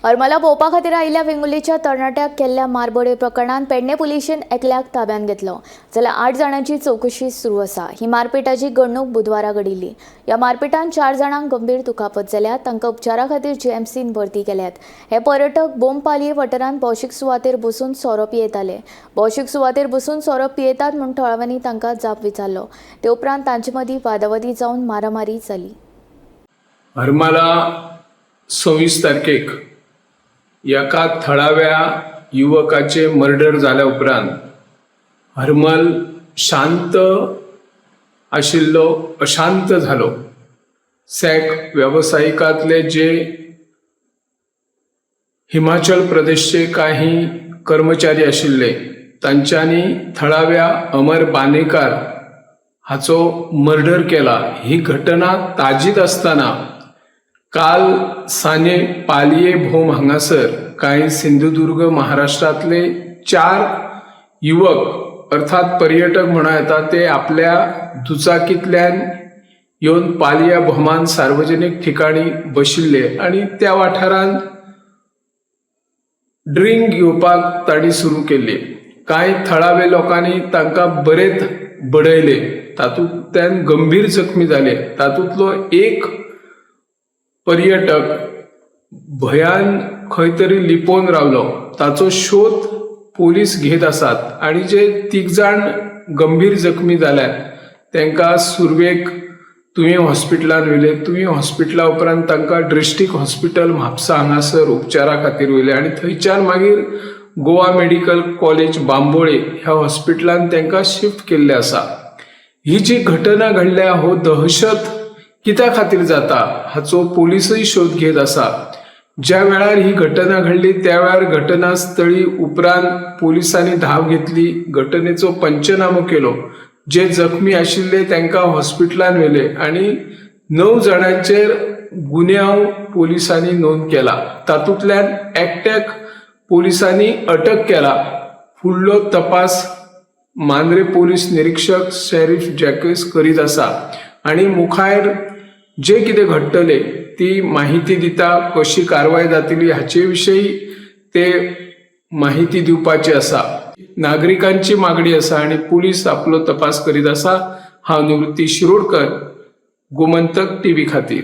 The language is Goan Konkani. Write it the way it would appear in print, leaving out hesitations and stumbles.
हरमला भोंवपा खातीर आयिल्ल्या वेंगुर्लेच्या तरणाट्याक केल्ल्या मारबडय प्रकरणांत पेडणे पुलिशेन एकल्याक ताब्यांत घेतलो, जाल्यार 8 जाणांची चवकशी सुरू आसा. ही मारपेटाची घडणूक बुधवारा घडिल्ली. ह्या मारपेटांत 4 जाणांक गंभीर दुखापत जाल्या. तांकां उपचारा खातीर जीएमसीन भरती केल्यात. हे पर्यटक बोमपालये वाठारांत भौशीक सुवातेर बसून सोरो पियेताले. भौशीक सुवातेर बसून सोरो पियेतात म्हूण थळाव्यांनी तांकां जाप विचारलो. ते उपरांत तांचे मदीं वादावादी जावन मारामारी जाली. हरमाला 26 तारखेक एका थळाव्या युवकाचे मर्डर जाल्या उपरांत हरमल शांत आशिल्लो अशांत जालो. सॅक वेवसायिकांतले जे हिमाचल प्रदेशचे काही कर्मचारी आशिल्ले, तांच्यांनी थळाव्या अमर बानेकार हाचो मर्डर केला. ही घटना ताजीत आसतना काल सांजे पालये भोम हांगासर कांय सिंधुदुर्ग महाराष्ट्रांतले 4 युवक, अर्थात पर्यटक म्हणूं येता, ते आपल्या दुचाकींतल्यान येवन पालया भोमान सार्वजनीक ठिकाणी बशिल्ले आनी त्या वाठारांत ड्रिंक घेवपाक तांणी सुरू केल्ली. कांय थळावे लोकांनी तांकां बरेच बडयले. तातूंतल्यान गंभीर जखमी जाले. तातूंतलो एक पर्यटक भंयान खंय तरी लिपोवन रावलो. ताचो शोध पोलीस घेत आसात आनी जे तीग जाण गंभीर जखमी जाल्यात, तांकां सुरवेक तुयें हॉस्पिटलान व्हेले. तुयें हॉस्पिटला उपरांत तांकां डिस्ट्रिक्ट हॉस्पिटल म्हापसा हांगासर उपचारा खातीर व्हेले आनी थंयच्यान मागीर गोवा मेडिकल कॉलेज बांबोळे ह्या हॉस्पिटलान तांकां शिफ्ट केल्लें आसा. ही जी घटना घडल्या, हो दहशत कित्या खातीर जाता हाचो पोलिसूय शोध घेत आसा. ज्या वेळार ही घटना घडली, त्या वेळार घटनास्थळी उपरांत पोलिसांनी धांव घेतली, घटनेचो पंचनामो केलो, जे जखमी आशिल्ले तांकां हॉस्पिटलान व्हेले आनी 9 जाणांचेर गुन्यांव पोलिसांनी नोंद केला. तातूंतल्यान एकट्याक पोलिसांनी अटक केला. फुडलो तपास मांद्रे पोलीस निरीक्षक शेरीफ जॅकस करीत आसा आनी मुखार जे कितें घडटलें ती माहिती दिता. कशी कारवाय जातली हाचे विशयी ते माहिती दिवपाची आसा. नागरिकांची मागणी आसा आनी पुलीस आपलो तपास करीत आसा. हांव निवृत्ती शिरोडकर, गोमंतक टीव्ही खातीर.